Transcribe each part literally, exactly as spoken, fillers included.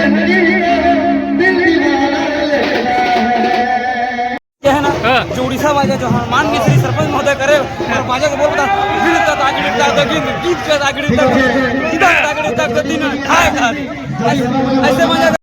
ये है ना, हाँ। जो उड़ीसा बाजा जो हनुमान मिश्री सरपंच महोदय करे और बाजा के बोल बता, गिरता तागड़ी तागदिन, गिरता तागड़ी तागदिन, गिरता तागड़ी तागदिन, हाय हाय। ऐसे, ऐसे मजा।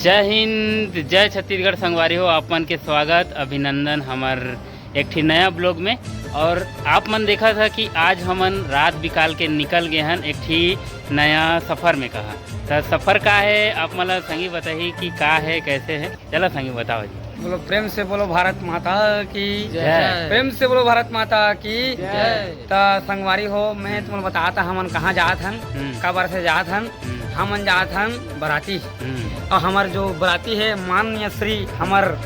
जय हिंद, जय छत्तीसगढ़ संगवारी हो, आप मन के स्वागत, अभिनंदन हमर एक ठी नया ब्लॉग में। और आप मन देखा था कि आज हमन रात बिकाल के निकल गए हन एक ठी नया सफर में। कहा त सफर का है, आप मन ला संगी बताही कि का है, कैसे है। चला संगी बताओ जी। बोलो, प्रेम से बोलो भारत माता की जय। प्रेम से बोलो भारत माता की जय। त संगवारी हो, मैं तुमन बताता हमन कहाँ जात हन, हम्म। काबर से जात हन। हम्म। हमन जात हन बराती। हम्म। और हमर जो बराती है माननीय श्री हमर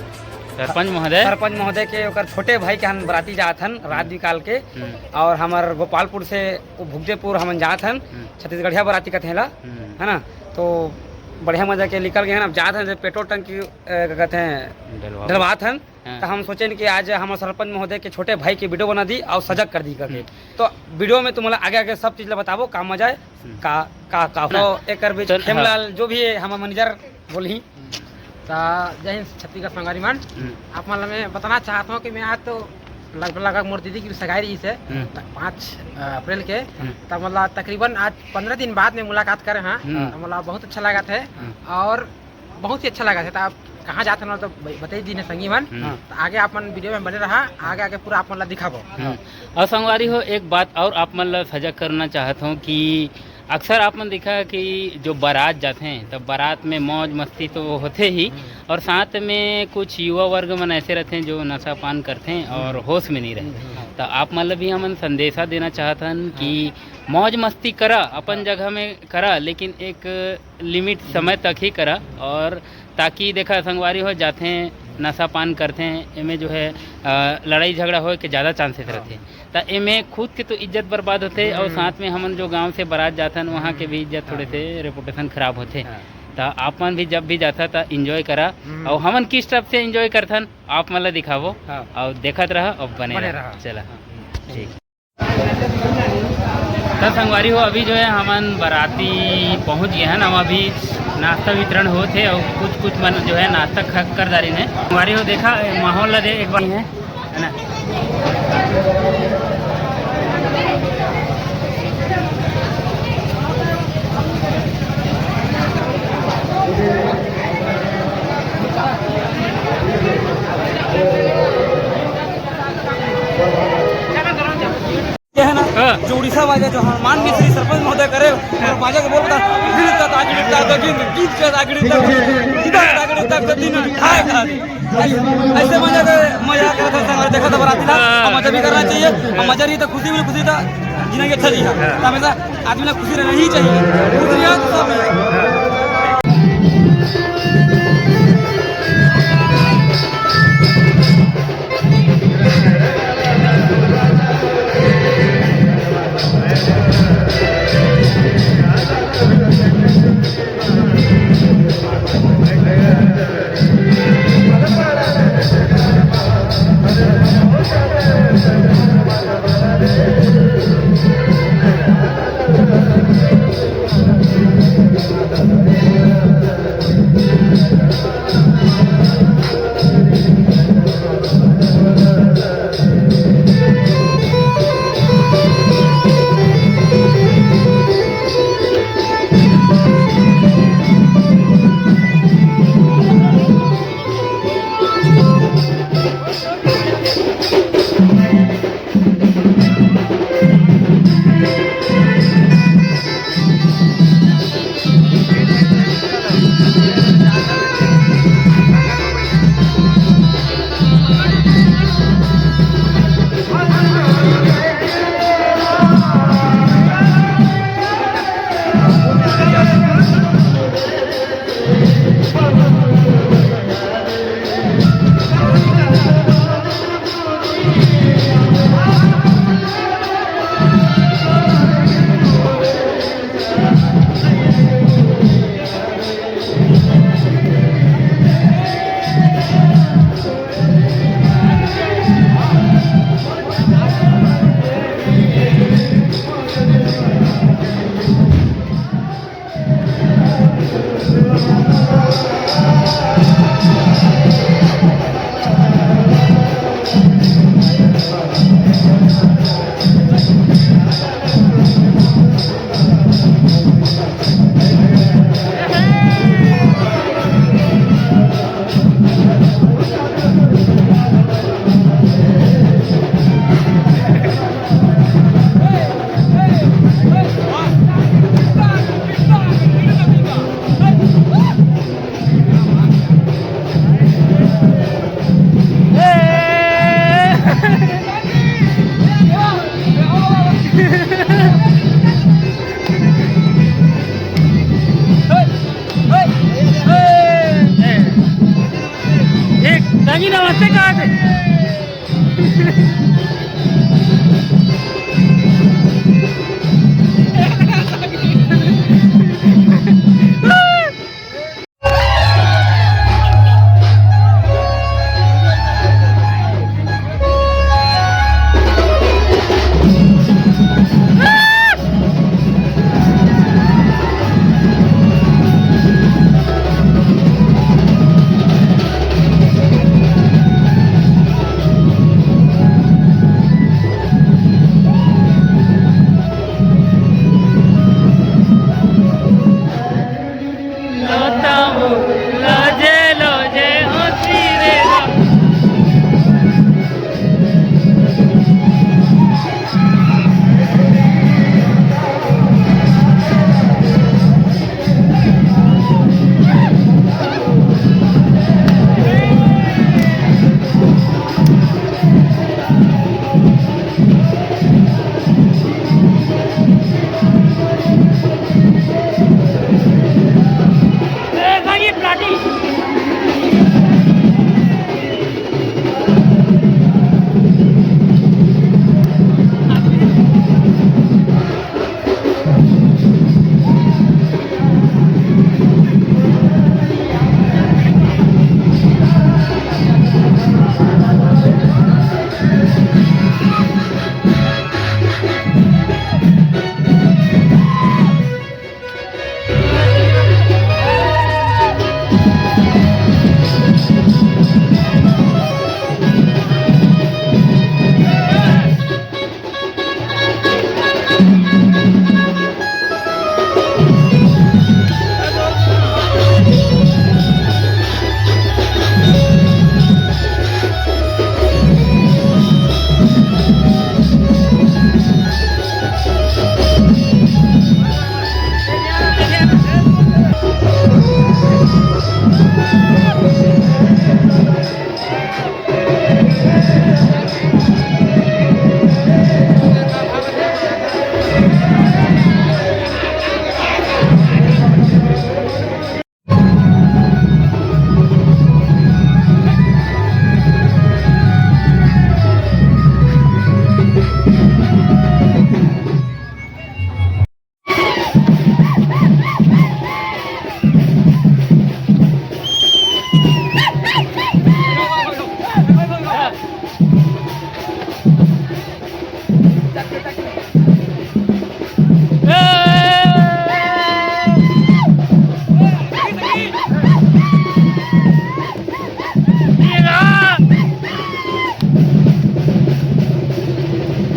सरपंच महोदय। सरपंच महोदय के ओकर छोटे भाई के हन बराती जात हन रात बिकाल के। हम्म। और हमर गोपालपुर से वो भुगदेपुर हमन जात हन, हम्म। छत्तीसगढ़िया बराती कथे ला, हम्म। है ना। तो बढ़िया मजा के निकल गए हन। अब जात हन, जब पेट्रोल टंकी, अ, का कहते हैं, डलवाओ। डलवात हन। हाँ। तो हम सोचेन कि आज हमर सरपंच महोदय के छोटे भाई के वीडियो बना दी और सजग कर दी करके। हम्म। तो वीडियो में तुमला आगे आगे सब चीज ला बताबो, का मजा है, हम्म। का, का, का। ना। तो एकर बीच चल, खेमलाल हाँ। जो भी है, हमर मैनेजर बोलही। त जय हिंद छत्तीसगढ़ संगवारी मन। हम्म। आप मन ला मैं बताना चाहत हूँ कि मैं आज तो लगभग, लगभग मोर दीदी की सगाई रहिस हे, हम्म। त पाँच, अ, अप्रैल के। हम्म। त मतलब तकरीबन आज पंद्रह दिन बाद में मुलाकात करे हाँ। हम्म। त मतलब बहुत अच्छा लगा थे। हम्म। और बहुत ही अच्छा लगा थे। त आप कहाँ जात हन तो ब-, बताई दीन हे संगी मन। हम्म। त आगे आप मन वीडियो में बने रहा, आगे आगे पूरा आप मन ला दिखाबो। हम्म। और संगवारी हो, एक बात और आप मन ला सजग करना चाहत हूँ कि अक्सर आप मन देखा कि जो बारात जाथे, त बारात में मौज मस्ती तो होथे ही, हम्म। और साथ में कुछ युवा वर्ग मन ऐसे रहथे जो नशा पान करथे और हम्म। होश में नहीं रहथे। हम्म। त आप मन ल भी हमन संदेशा देना चाहत हन कि हाँ। मौज मस्ती करा, अपन हाँ। जगह में करा, लेकिन एक लिमिट हम्म। समय तक ही करा। और ताकि देखा संगवारी हो जाथे, नशा पान करथे, एमे जो है, अ, लड़ाई झगड़ा होए के ज़्यादा चांसेस हाँ। रहथे। त एमे खुद के तो इज्जत बर्बाद होथे, हम्म। और साथ में हमन जो गांव से बारात जाथन, वहाँ के भी इज्जत, हाँ। थोड़े से रेपुटेशन खराब होथे। हाँ। त आप मन भी जब भी जाथा त एंजॉय करा, हम्म। और हमन किस टाइप से एंजॉय करथन, आप मन ला दिखाबो, हाँ। और देखत रहा और बने बने रहा। रहा। चला, हाँ। ठीक। त संगवारी हो, अभी जो है हमन बाराती पहुँच गए हन, हम अभी नाश्ता वितरण होत हे और कुछ कुछ मन जो है नाश्ता खा कर डारिन हे। संगवारी हो, देखा माहौल ला दे एक बार है। है ना? ये है ना, हाँ। जो उड़ीसा वाले जो हनुमान मिश्री सरपंच महोदय करे, और बाजा के बोल बता, गिरता तागड़ी तागदिन, गिरता तागड़ी तागदिन, गिरता तागड़ी तागदिन, हाय हाय। ऐसे, ऐसे मजा के, मजा करत हन संग, देखा था बराती ला, हाँ। और मजा भी करना चाहिए, और मजा रही तो खुशी भी, खुशी तो जिंदगी अच्छा जी है। हाँ। तो हमेशा आदमी ला खुशी रहना ही चाहिए, खुश रहा तो सब है।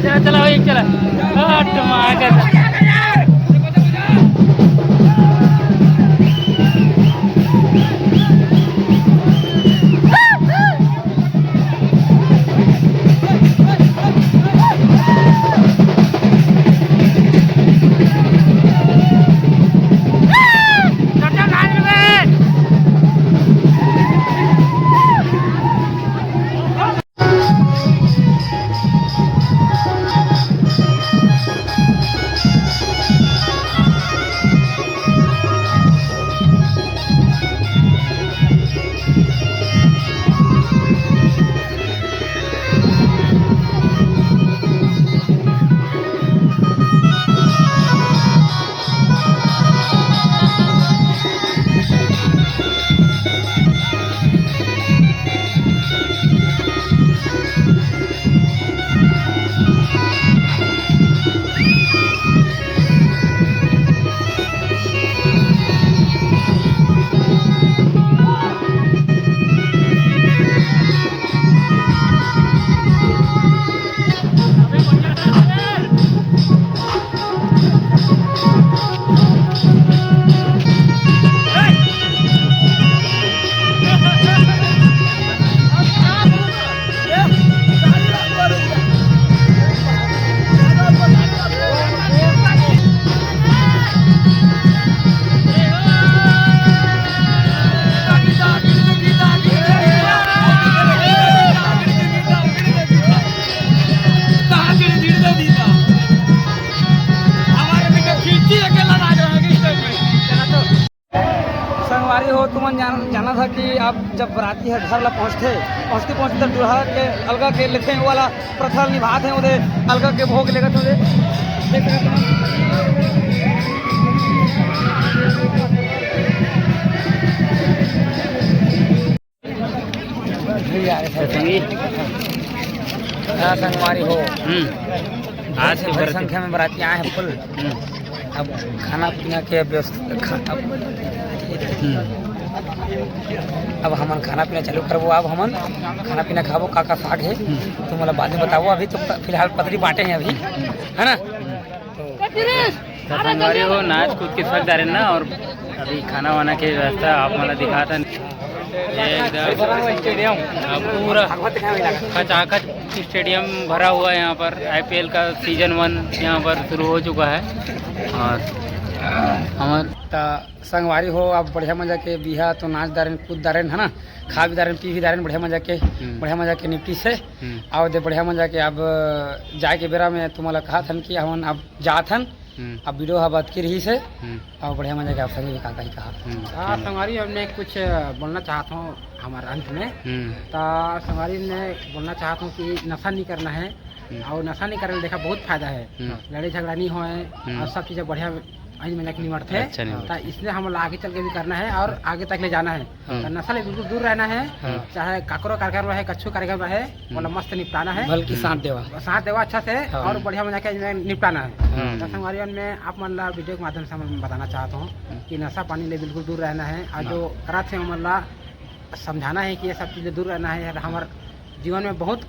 चला, चला भाई, चला। हट, मार कर। संगवारी हो, तुमन जान-, जानत हा कि अब जब बराती ह घर ला पहुँचथे, पहुँचते पहुँचते दूल्हा के अलगा के लेथे वाला प्रथा निभात हे, ओदे अलगा के भोग लेगत हे ओदे। देख सकत हन। संगी। हाँ, संगवारी हो। हम्म। आज के बड़ी बरत संख्या में बराती आए हैं full। हम्म। अब खाना पीना के व्यवस्था, खा-, अब, हम्म। अब हमन खाना पीना चालू करबो। अब हमन खाना पीना खाबो, का का साग है, हम्म। तुम लोग बाद में बताबो। अभी तो प-, फिलहाल पतरी बांटे हैं अभी, है ना? हम्म। तो तो संगवारी हो, नाच कूद के थक डारे ना, और अभी खाना वाना के व्यवस्था आप मन ला दिखात हन। एकदम पूरा खचाखच स्टेडियम भरा हुआ है यहाँ पर। आईपीएल का सीजन वन यहाँ पर शुरू हो चुका है। और हमर त संगवारी हो, अब बढ़िया मजा के बिहा तो नाच डारेन, कूद डारेन, है ना, खा भी डारेन, पी भी डारेन, बढ़िया मजा के, हम्म। बढ़िया मजा के निपटी से। हम्म। और दे बढ़िया मजा के अब जाए के बेरा में तुम्हारा कहा थन कि हमन अब जात हन, हम्म। अब वीडियो ह बतकी रही से, हम्म। और बढ़िया मजा के आप संगी भी का कही कहा। हम्म। हाँ, संगवारी, अब मैं कुछ बोलना चाहत हूँ हमारे अंत में। हम्म। तो संगवारी, मैं बोलना चाहत हूँ कि नशा नहीं करना है, हम्म। और नशा नहीं करने देखा बहुत फायदा है। हम्म। लड़ाई झगड़ा नहीं होए हम्म। और सब चीज़ें बढ़िया, आज मजा के निमटते हैं। अच्छा निमटते। तो इसलिए हम लोग आगे चल के भी करना है और आगे तक ले जाना है। हाँ। तो नशा ले बिल्कुल दूर रहना है, हाँ। चाहे काकरो कार्यक्रम रहे, कच्छु कार्यक्रम रहे, हम्म। मतलब मस्त निपटाना है। बल्कि हम्म। साथ देवा। साथ देवा अच्छा से हाँ। और बढ़िया मजा के निपटाना है। हाँ। तो संगवारी हो, मैं आप मन ला वीडियो के माध्यम से हम बताना चाहता हूँ हम्म। कि नशा पानी ले बिल्कुल दूर रहना है और हाँ। जो करत हे ओमन ला समझाना है कि ये सब चीज़ ले दूर रहना है, यार हमारे जीवन में बहुत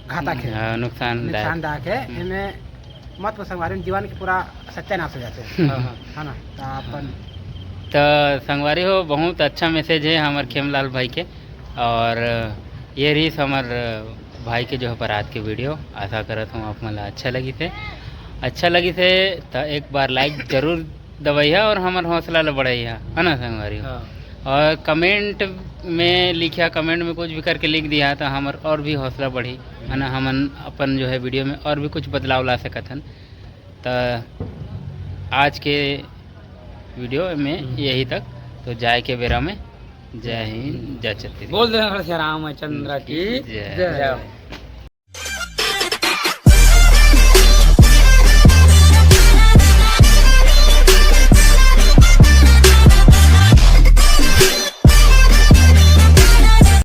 घातक है। हाँ, नुकसानदायक। नुकसानदायक है। हम्म। एमे मत को संगवारी में जीवन के पूरा सत्यानाश हो जाते हैं। हाँ, हाँ। है ना? तो अपन तो संगवारी हो, बहुत अच्छा मैसेज है हमारे खेमलाल भाई के। और ये रही हमार भाई के जो है बारात के वीडियो। आशा करत हूँ आप मन ला अच्छा लगी थे। अच्छा लगी थे तो एक बार लाइक जरूर दबइहा और हमर हौसला ला बढ़इहा, है ना संगवारी हो? हाँ। और कमेंट में लिखिया, कमेंट में कुछ भी करके लिख दिया तो हमर और भी हौसला बढ़ी, है ना? हमन अपन जो है वीडियो में और भी कुछ बदलाव ला सकत हन। तो आज के वीडियो में हम्म। यही तक। तो जाए के बेरा में जय हिंद, जय छत्तीसगढ़। बोल दे रामचंद्र की जय। जय।